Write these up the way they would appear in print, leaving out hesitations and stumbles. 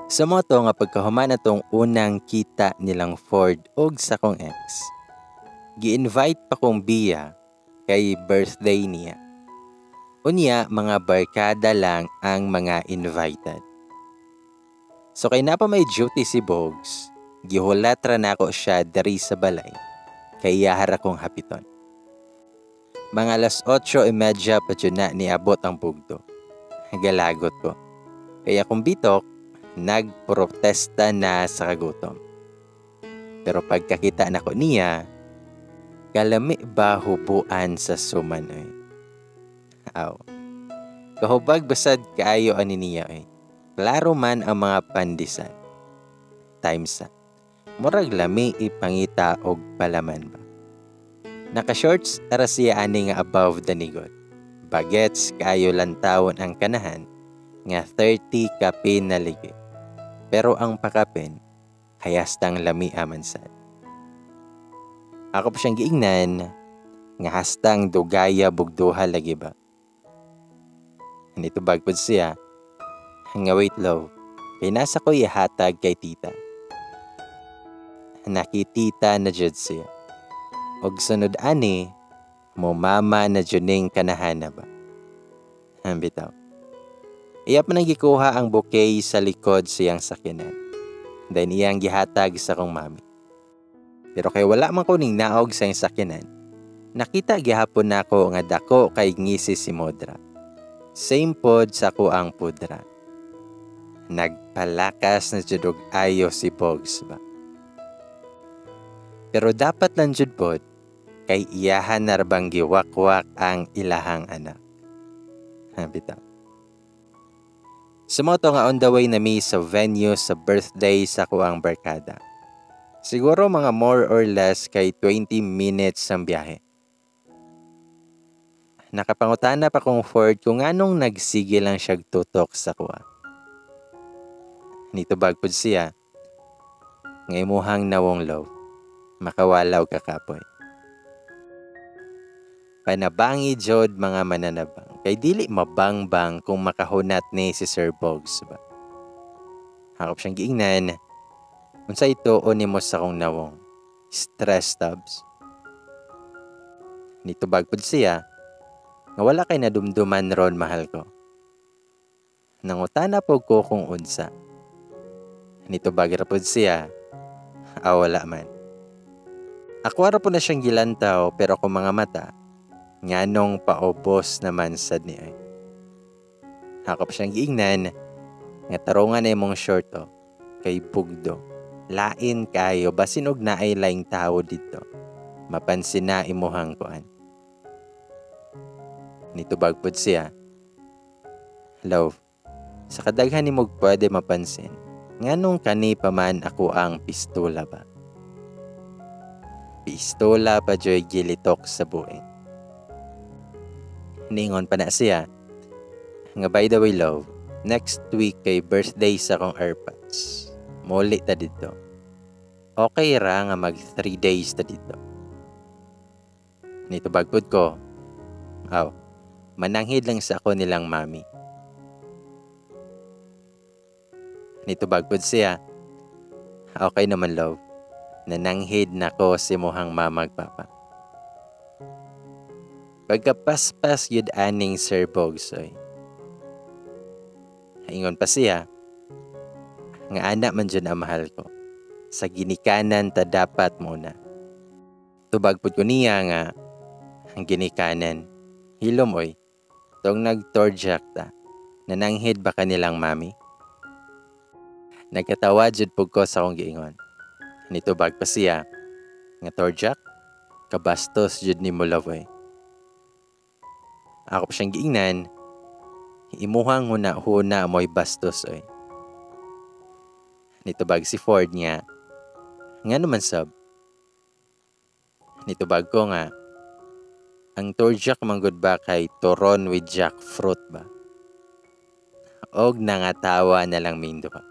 Sa mao to nga pagkahuman atong unang kita nilang Ford og sa kong ex, gi-invite pa kong biya kay birthday niya. Unya mga barkada lang ang mga invited. So kay naa pa may duty si Bogs, gihulat ra nako siya diri sa balay kay iyaha ra kong hapiton. Mga alas 8:30 pa jud na niabot ang bugto. Galagot ko. Kaya kung bitok, nagprotesta na sa kagutom. Pero pagkakita nako niya, kalami ba hubuan sa suman oy. Aw. Kahubag basad kaayo ani niya oy. Klaro man ang mga pandesal. Times sa. Murag lami ipangita og palaman ba. Naka-shorts ara siya ani nga above the nigot. Bagets kaayo lantawon ang kanahan nga 30 kapin na ligi. Pero ang pakapin, hayastang lami aman sad. Ako pa siyang giingnan, nga hastang dugaya bugduha lagi ba. Nitubag pod siya, nga wait love, kay nasa ko ihatag kay tita. Nakitita na jud siya. Og sunod ani, mo mama na jud ning kanahana ba. Bitaw. Iya pa nang gikuha ang bouquet sa likod siyang sakyanan. Then iyang gihatag sa kong mami. Pero kay wala man ko ning naog sa iyang sakyanan, nakita gihapon nako nga dako kay ngisi si Modra. Same pod sa ko ang pudra. Nagpalakas na jud og ayo si Bogs ba. Pero dapat lang jud pod kay iyahan na bang giwakwak ang ilahang anak. Bitaw. Sa mao to nga on the way na mi sa venue sa birthday sa kuang barkada. Siguro mga more or less kay 20 minutes ang biyahe. Nakapangutana pa kong Ford kung anong nagsige lang siya tutok sa kuha. Nitubag pod siya, nga imuhang nawong love, makawalaw ka kapoy. Panabangi jod mga mananabang, kay dili mabangbang kung makahunat ni si Sir Bogs ba. Hakop siyang giingnan, unsa ito o nimo sa kong nawong, stress tabs. Nitubag pod siya, nga wala kay nadumduman ron mahal ko. Nangutana po ko kung unsa. Nitubag ra pod siya, wala man. Ako ra po na siyang gilantaw pero kung mga mata, nganong paubos naman sad ni ay. Hakop siyang giingnan, nga tarungan na imong short o, kay bugdo. Lain kayo, basin og naay laing tao dito. Mapansin na imuhang kuan. Nitubag pod siya, love, sa kadaghan nimog pwede mapansin, nganong kani pa man ako ang pistola ba? Pistola pa joy gilitok sa buing. Ningon pa na siya, nga by the way love, next week kay birthday sa akong airpods. Muli ta dito. Okay ra nga mag 3 days ta dito. Nitubag pod ko, aw, mananghid lang sa ako nilang mami. Nitubag pod siya, okay naman love, nananghid na ko si muhang mamag papa. Pagkapaspas yun aning Sir Bogsoy. Ingon pa siya, nga anak man dyan ang mahal ko. Sa ginikanan ta dapat muna. Tubag pud ko niya nga, ang ginikanan, hilom oy, tong nagtorjak ta, nananghid ba kanilang mami? Nagkatawa jud pud ko sa akong giingon. Nitubag pa siya, nga torjak, kabastos jud ni mo love oy. Ako pa siyang giingnan, imuhang huna-huna mo'y bastos oy. Nitubag si Ford nga, nga naman sab. Nitubag ko nga, ang torjak manggod ba kay turon with jackfruit ba? Og nangatawa na lang mindo ka.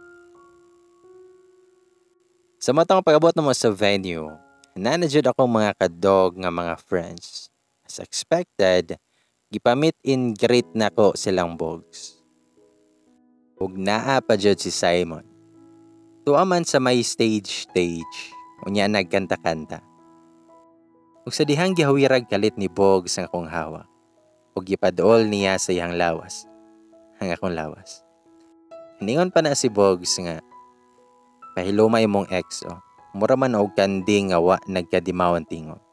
Sa matang pag-abot na mo sa venue, nanajud akong mga kadog nga mga friends. As expected, gipamit in greet nako silang Bogs. Ug naa pa jud si Simon. Tuwa man sa may stage stage, unya nagkanta-kanta. Ug sa dihang gihawirag kalit ni Bogs ang akong hawak, ug gipaduol niya sa iyang lawas, ang akong lawas. Ningon pa na si Bogs nga, "Pahiloma imong ex oh, mura man og kanding nga wa nagkadimaw ang tingog."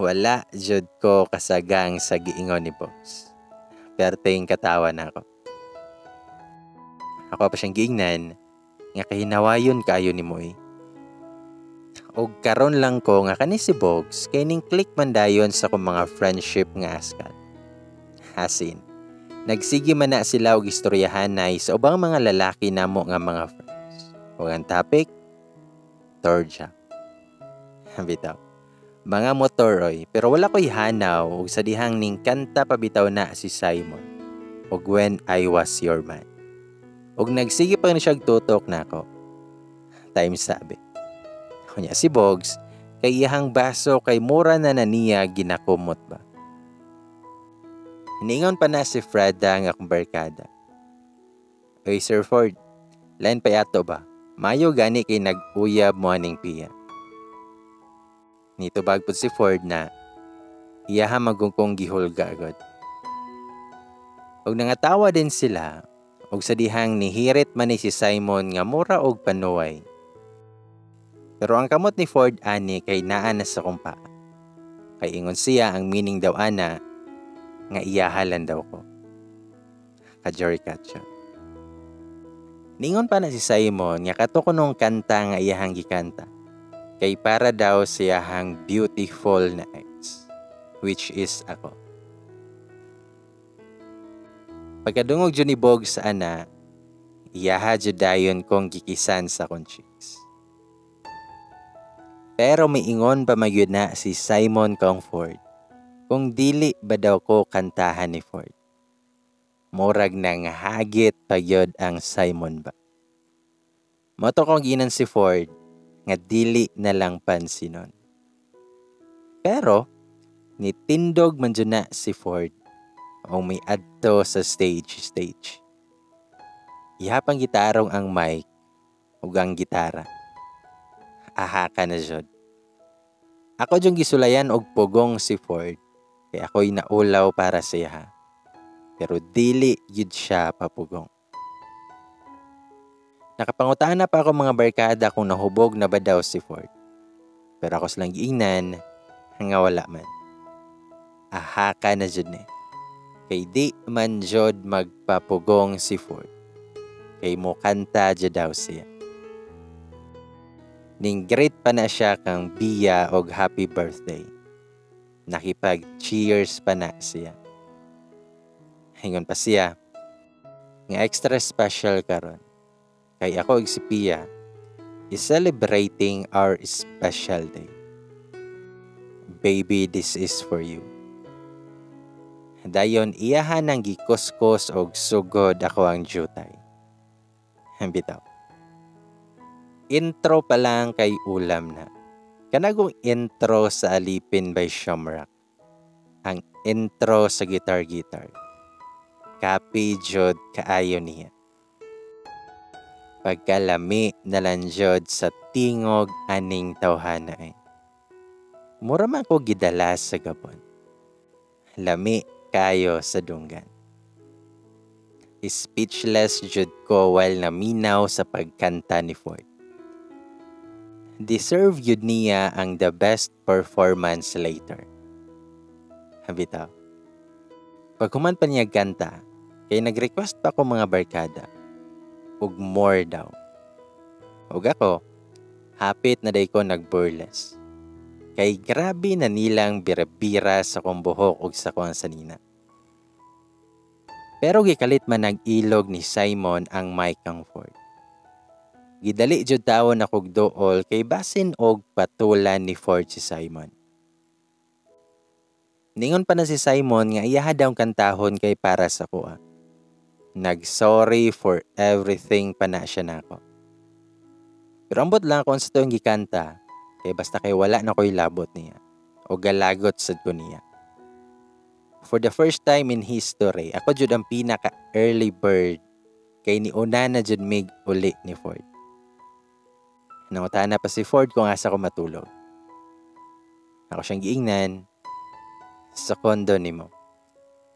Wala jud ko kasagang sa giingon ni Bogs. Perteng katawa na ako. Ako pa siyang giingnan nga kahinawayon kaayo ni Moy. Og karon lang ko nga kani si Bogs kay ning click man dayon sa akong mga friendship nga askal. Asin, nagsige man na sila og istoryahanay sa ubang mga lalaki namo nga mga friends. Ug ang topic, torja. Bitaw. Mga motor oy, pero wala ko'y hanaw ug sa dihang ning kanta pabitaw na si Simon og "When I Was Your Man". Ug nagsige pa ni siya tutok nako. Time sabi. Kunya si Bogs, kay iyahang baso kay mura na na niya ginakumot ba. Ningon pa na si Freda nga akong barkada. "Oy, Sir Ford, lain pa yato ba? Mayo gani kay nag-uyab mo aning Pia." Nitubag pud si Ford na iyaha magungkong gihulga agad. Og nangatawa din sila og sa dihang nihirit man ni si Simon nga mura og panuway. Pero ang kamot ni Ford ani kay naa na sa akong paa. Kay ingon siya ang meaning daw ana nga iyahalan daw ko. Ka-Jory Katcho. Ningon pa na si Simon nga kato kunong kanta nga iyahang gikanta kay para daw siyahang beautiful na ex, which is ako. Pagkadungog jud ni Bogs sa ana, iyaha jud dayon kong gikisan sa akong cheeks. Pero miingon pa magyud na si Simon kong Ford kung dili ba daw ko kantahan ni Ford. Murag nang hagit pagyod ang Simon ba. Mao to kong ginan si Ford nga dili na lang pansinon. Pero nitindog man jud na si Ford o may adto sa stage stage. Ihapang gitarong ang mic ug ang gitara. Aha ka na jud. Ako jung gisulayan og pugong si Ford kay ako'y naulaw para sa iya. Pero dili gyud siya papugong. Nakapangutaan na pa ako mga barkada kung nahubog na ba daw si Ford. Pero ako silang giingnan nga wala man. Aha ka na jud ni. Kay di man jud magpapugong si Ford. Kay mo kanta jud daw siya. Ning greet pa na siya kang Bia og happy birthday. Nakipag-cheers pa na siya. Hingon pa siya nga extra special karon. Kay ako ug si Pia is celebrating our special day. Baby, this is for you. Dayon iyahan ang gikuskos og sugod ako ang jutay. Bitaw. Intro pa lang kay ulam na. Kanagong intro sa Alipin by Shamrock. Ang intro sa Guitar Guitar. Kapi jud kaayo niya. Pagkalami na lang jud sa tingog aning tawhana eh. Mura man ko gidala sa Gabon. Lami kayo sa dunggan. Speechless jud ko while naminaw sa pagkanta ni Ford. Deserve yun niya ang the best performance later. Bitaw. Paghuman pa niya ganta, kay nag-request pa ko mga barkada. Ug more daw. Ug ako, hapit na day ko nagburlesque. Kay grabe na nilang bira-bira sa kong buhok ug sa kong sanina. Pero gikalit man nag-ilog ni Simon ang mic kang Ford. Gidali jud tawo na kog duol kay basin og patulan ni Ford si Simon. Ningon pa na si Simon nga iyaha daw kantahon kay para sa kuha. Nag-sorry for everything pa na siya nako. Pero ambot lang kung sa tuwing gikanta, kay basta kay wala na ko'y labot niya o galagot sad ko niya. For the first time in history, ako jud ang pinaka early bird Kay niuna na jud mig uli ni Ford. Nangutana pa si Ford kung asa ko matulog. Ako siyang giingnan, sa condo nimo.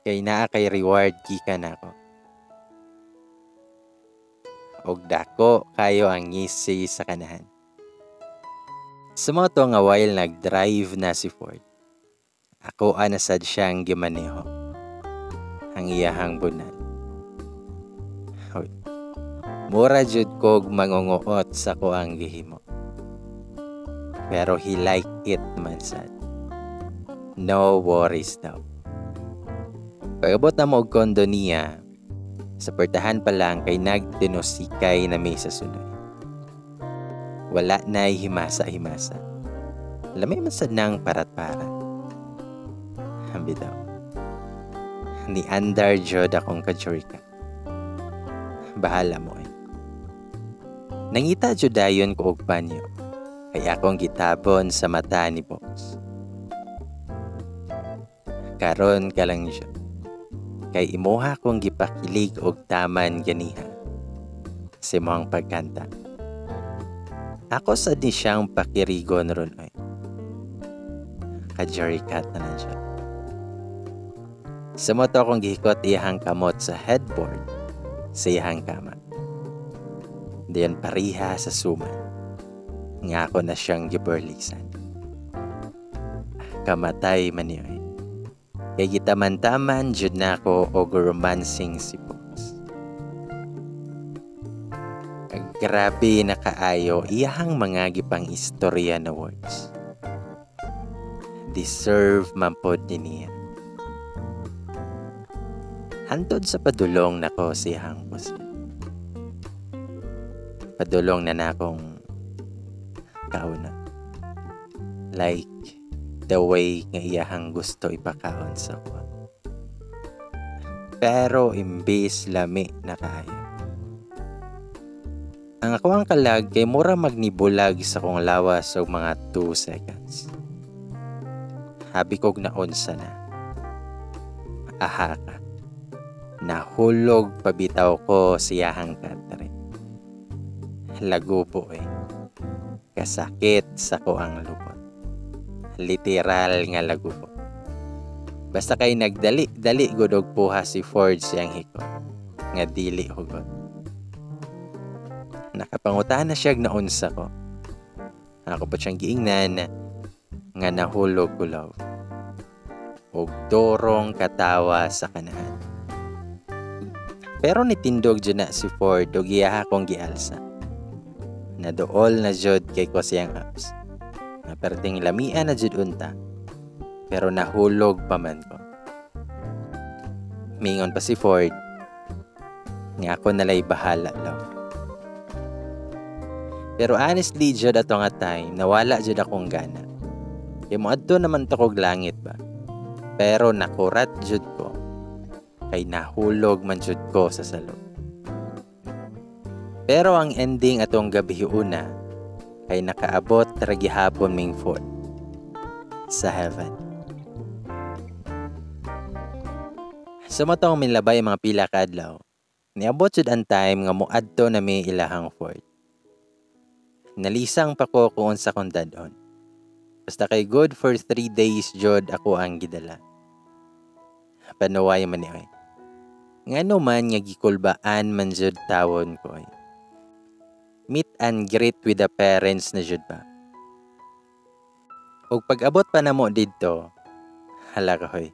Kay naa kay reward gikan nako. Og dako kayo ang ngisi sa kanahan. Sa mao to nga while nag-drive na si Ford, ako ana sad siyang gimaneho ang iyahang bunal. Hoy. Mura jud kog mangunguot sa kuang gihimo. Pero he like it man sad. No worries daw. Pag-abot na mo og kondo niya, sa portahan pa lang kay nagtinusikay na mi sa sulay. Wala na'y himasa-himasa. Lamay man sad nang parat-parat. Bitaw. Ni andar jud akong kajurika. Bahala mo eh. Nangita jud dayon ko og banyo. Kay akong gitabon sa mata ni Box. Karon ka lang jud. Kay imuha kong gipakilig og taman ganiha sa imong pagkanta. Ako sad ni siyang pakirigon ron oy. Ka-Jerry cat na lang siya. Sa mao to akong gihikot iyahang kamot sa headboard sa iyahang kama. Diyan pariha sa suman nga ako na siyang giburlisan. Kamatay man niyo eh. Kay gitaman-taman jud nako og romancing si Box. Grabe na kaayo iyahang mga gipang istorya na words. Deserve man pod ni niya. Hantod sa padulong nako sa iyahang pusit. Padulong na nakong kauna. Like the way nga iyahang gusto ipakaon sa kuha. Pero imbis lami na kaayo. Ang ako ang kalag kay mura magnibulag sa kong lawas og mga 2 seconds. Habi kog naunsa na. Aha ka. Nahulog pabitaw ko siyahang katre. Lagubo eh. Kasakit sa ko ang lubot. Literal nga lagubo. Basta kay nagdali-dali gud og puha si Ford siyang hikot. Nga dili hugot. Nakapangutana siya naunsa ko. Ako pa siyang giingnan nga nahulog ko love. Og dorong katawa sa kanahan. Pero nitindog jud na si Ford og iyaha kong gialsa. Naduol na jud kay ko siyang apps. Nga perting lamia na jud unta. Pero nahulog pa man ko. Mingon pa si Ford nga ako nalay bahala love. Pero honestly jud ato nga time nawala jud akong gana. Kay moadto naman to kog langit ba. Pero nakurat jud ko. Kay nahulog man jud ko sa salog. Pero ang ending atong gabi una kay nakaabot ra gihapon ming Ford sa heaven. Sa matong minlabay mga pila ka adlaw, niabot jud ang time nga moadto na mi ilahang Ford. Nalisang pa ko kung unsa kong dad-on. Basta kay good for 3 days jud ako ang gidala. Panuway man ni oy. Ngano man nga gikulbaan man jud tawon ko oy. Meet and greet with the parents na jud ba. Og pag-abot pa namo didto, hala ka hoy.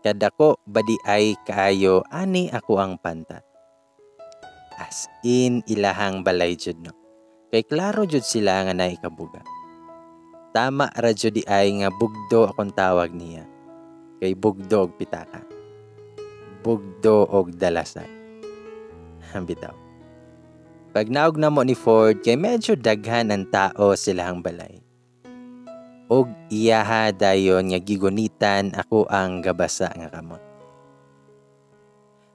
Kadako badi ay kaayo ani ako ang pantat. As in ilahang balay jud no. Kay klaro jud sila nga naikabuga. Tama ra jud di ay nga bugdo akong tawag niya. Kay bugdo og pitaka. Bugdo og dalasan. Bitaw. Pag naog na mo ni Ford kay medyo daghan ang tao silahang balay. Og iyaha dayon nga gigunitan ako ang gabasa nga kamot.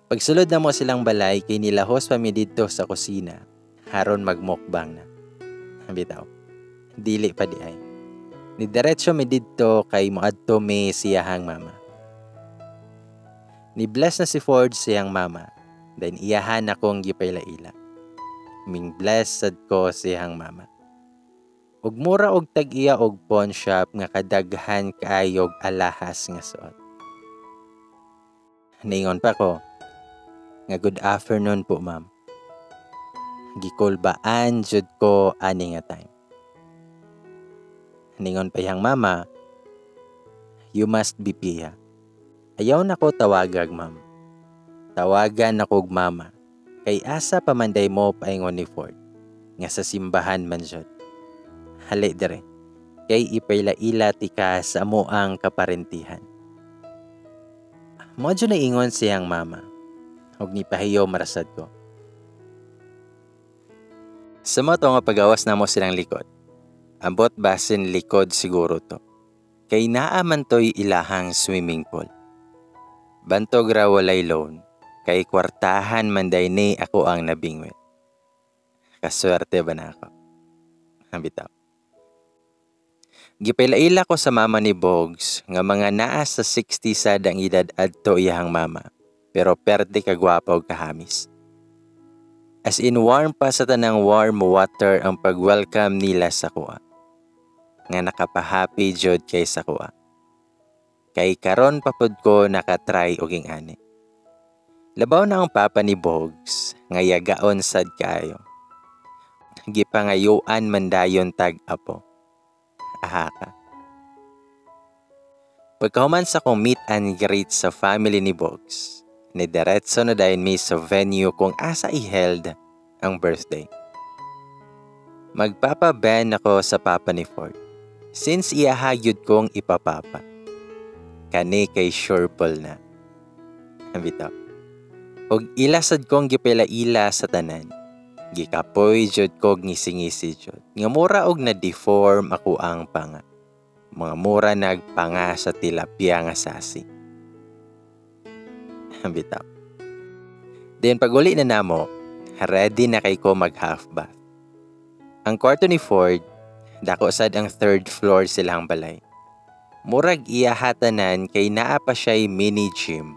Pagsulod na mo silang balay kay nilahos pa mi didto sa kusina haron magmukbang na. Bitaw. Dili pa di ay. Nidiretso mi didto kay moadto mi siyahang mama. Ni-bless na si Ford siyang mama. Then iyahan akong gipaila-ila. Ming bless sad ko siyang mama. Ug mura og tag-iya og pawn shop nga kadaghan kaayog alahas nga suot. Niingon pa ko nga, "Good afternoon po, ma'am." Gikulbaan jud ko ani nga time. Ningon pa iyang mama, "You must be Pia." "Ayaw na ko tawagag ma'am. Tawagan ako og mama. Kay asa pa man day mo?" paingon ni Ford. Nga sa simbahan man jud. "Hali dire. Kay ipailaila tika sa amoang kaparentihan." Mao jud naingon siyang mama. Ug nipahiyo marasad ko. Sa mo to nga pagawas namo silang likod. Ambot basin likod siguro to. Kay naa man to'y ilahang swimming pool. Bantog ra walay loan. Kay kwartahan man day ni ako ang nabingwit. Kaswerte ba na ako? Bitaw. Gipailaila ko sa mama ni Bogs nga mga naa sa 60 sad ang edad adto iyahang mama. Pero perte kagwapa og kahamis. As in warm pa sa tanang warm water ang pag-welcome nila sa kuha. Nga nakapahappy jud kay sa kuha. Kay karon pa pud ko nakatry og ani. Labaw na ang papa ni Bogs nga yagaon sad kaayo. Gipangayuan man dayon tag apo. Aha ka. Pagkahuman sa kong meet and greet sa family ni Bogs, ni diretso na dayon mi sa venue kung asa i-held ang birthday. Magpapa Ben ako sa papa ni Ford. Since iyaha gyud kong ipapapa. Kani kay sure ball na. Bitaw. Og ila sad kong gipaila-ila sa tanan. Gikapoy jud kog ngisi-ngisi jud. Nga mura og na-deform ako ang panga. Mga mura nagpanga sa tilapia nga sasi. Bitaw. Then pag uli na namo, ready na kay ko mag half bath. Ang kwarto ni Ford, dako sad ang third floor silang balay. Murag iya tanan kay naa pa siya'y mini gym.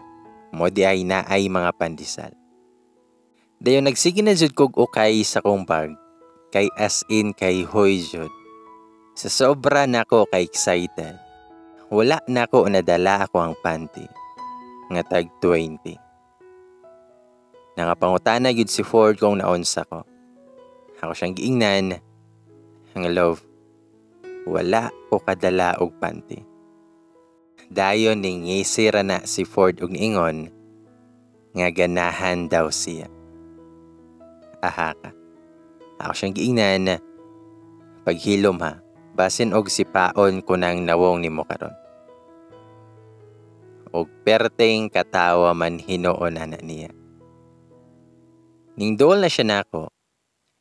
Mo di ay naay mga pandesal. Dayon nagsige na jud kog ukay sa kong bag kay as in kay hoy jud. Sa sobra nako kay excited. Wala nako nadala ako ang panty nga tag 20. Nangapangutana gyud si Ford kung naunsa ko. Ako siyang giingnan nga, "Love, wala ko kadala og panty." Dayon ning ngisi ra na si Ford og niingon nga ganahan daw siya. Aha ka. Ako siyang giingnan, "Paghilom ha, basin og sipaon ko nang nawong nimo karon." Og perteng katawa man hinuon ana niya. Ning duol na siya nako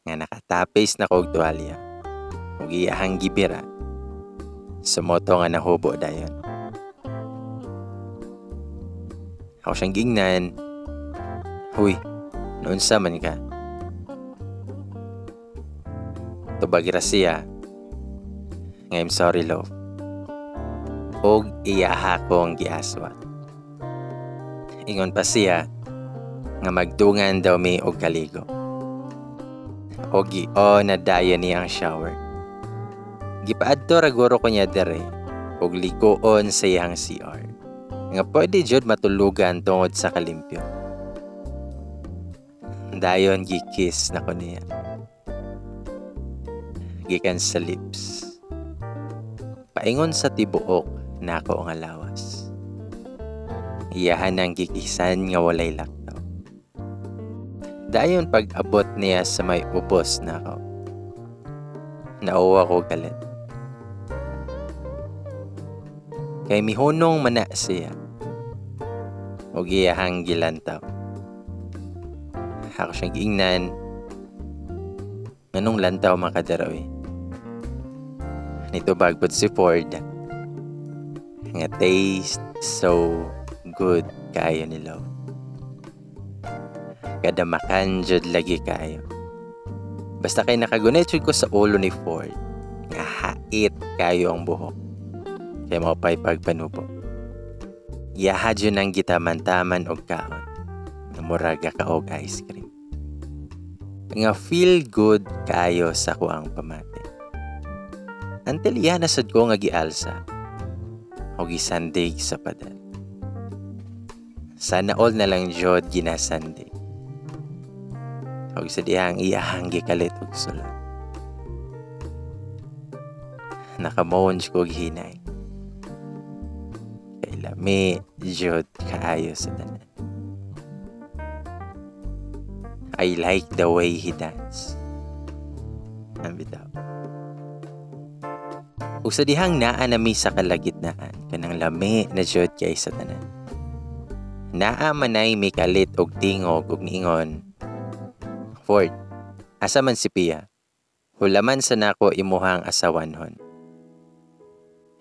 nga nakatapis na kog tuwalya. Ug iyahang gibira. Sumoto nga nahubo dayon. Ako siyang giingnan, "Huy, noon sa man ka?" Tubag ra siya nga, "I'm sorry, love." Og iyaha kong giaswat. Ingon pa siya nga magdungan daw mi og kaligo. Og gi-on na dayon niya ang shower. Gipaadto ra guro ko niya dere og liguon sa iyang CR. Nga pwede jud matulugan tungod sa kalimpyo. Dayon gi-kiss na ko niya. Gikan sa lips. Paingon sa tibuok nako nga lawas. Iyahan ang gikisan nga walay laktaw. Dayon pag-abot niya sa may ubos nako. Nauwa ko galit. Kay mihunong man na siya. Og iyahang gilantaw. Ako siyang giingnan. Nganong lantaw makadaraw eh. Nito bagbot si Ford. Nga taste so good kaayo ni love. Kada makan jud lagi kaayo. Basta kay nakagunit jud ko sa ulo ni Ford. Nga hait kaayo ang buhok. Kay mao pa'y pagpanubo. Yaha jud ang gitaman-taman og kaon. Nga murag kaog ice cream. Nga feel good kaayo sa akoang pamati. Until iya na sad ko nga gialsa o gisandig sa pader. Sana all na lang jud ginasandig. Og sa dihang iyahang gikalit og sulod. Nakamoon ko hinay. Kay lami jud kaayo sa tanan. I like the way he dance. Ang bitaw. Ug sa dihang naa nami sa kalagitnaan, kanang lami na jud kay sa tanan. Naa manay mikalit og tingog og niingon, "Ford, asa man si Pia? Hulaman sa nako imuhang asawanhon."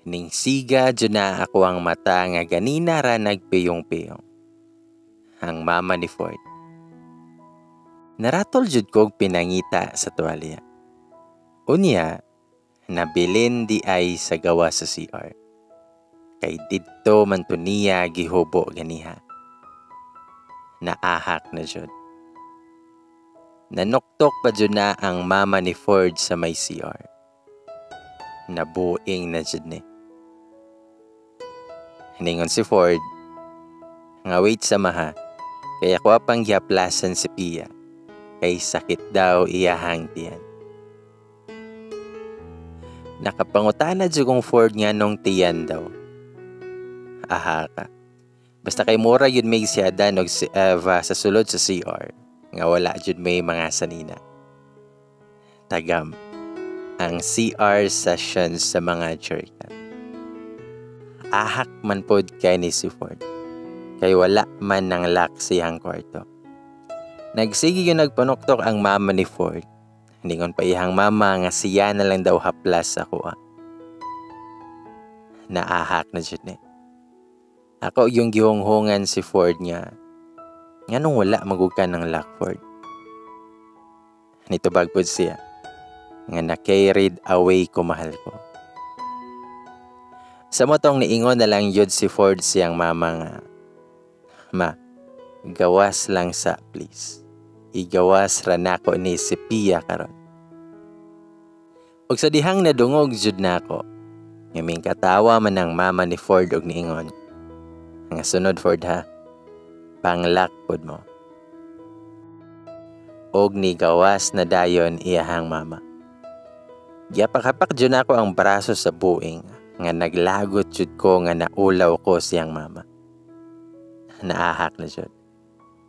Ning siga jud na ako ang mata nga ganina ra nagpiyong-piyong. Ang mama ni Ford. Naratol jud kog pinangita sa tuwalya. Unya, nabilin di ay sa gawa sa CR. Kay didto man to niya gihubo ganiha. Naahak na jud. Nanuktok pa jud na ang mama ni Ford sa may CR. Nabuing na jud ni. Ningon si Ford, nga wait sa maha, kaya ko pang gihaplasan si Pia, kay sakit daw iyahang tiyan. Nakapangutana jud kong Ford nga nung tiyan daw. Aha ka. Basta kay mura yun may si Adan og si Eva sa sulod sa CR, nga wala jud may mga sanina. Tagam ang CR sessions sa mga jerican. Ahak man pod kay ni si Ford, kay wala man ng lock siyang kwarto. Nagsige yung nagpanuktok ang mama ni Ford. Ningon pa iyang mama nga siya na lang daw haplas sa kuha. Naahak na jud ni. Ako yung gihunghungan si Ford nga, nganong wala magug ka ng lock, Ford? Nitubag pod siya nga na-carried away ko, mahal ko. Sa motong niingon na lang yun si Ford siyang mama nga, "Ma, gawas lang sa please. Igawas ra nako ni si Pia karon." Ug sa dihang nadungog jud nako, nga ming katawa man ang mama ni Ford og niingon nga, "Sunod, Ford ha, panglock pod mo." Og nigawas na dayon iyahang mama. Gihapak-hapak jud nako ang braso sa buing nga naglagot jud ko nga naulaw ko siyang mama. Naahak na jud.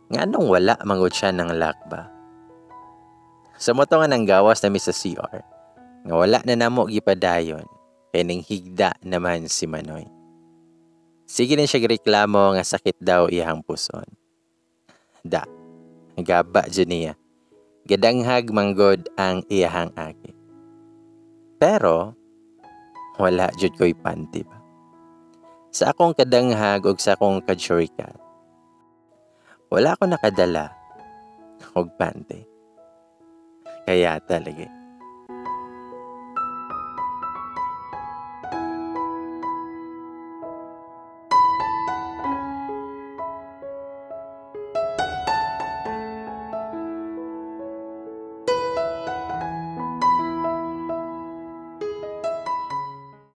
Nga anong wala mangud siya ng lock ba? Sa moto nga nang gawas nami sa CR, nga wala na namo gipadayon, kay ning higda naman si Manoy. Sige na siya reklamo nga sakit daw iyang puson. Da, gaba jud niya. Gadanghag manggod ang iyahang aki. Pero, wala jud ko'y panty ba. Sa akong kadanghag og sa akong kadjurikat, wala ko nakadala og panty. Kaya talaga.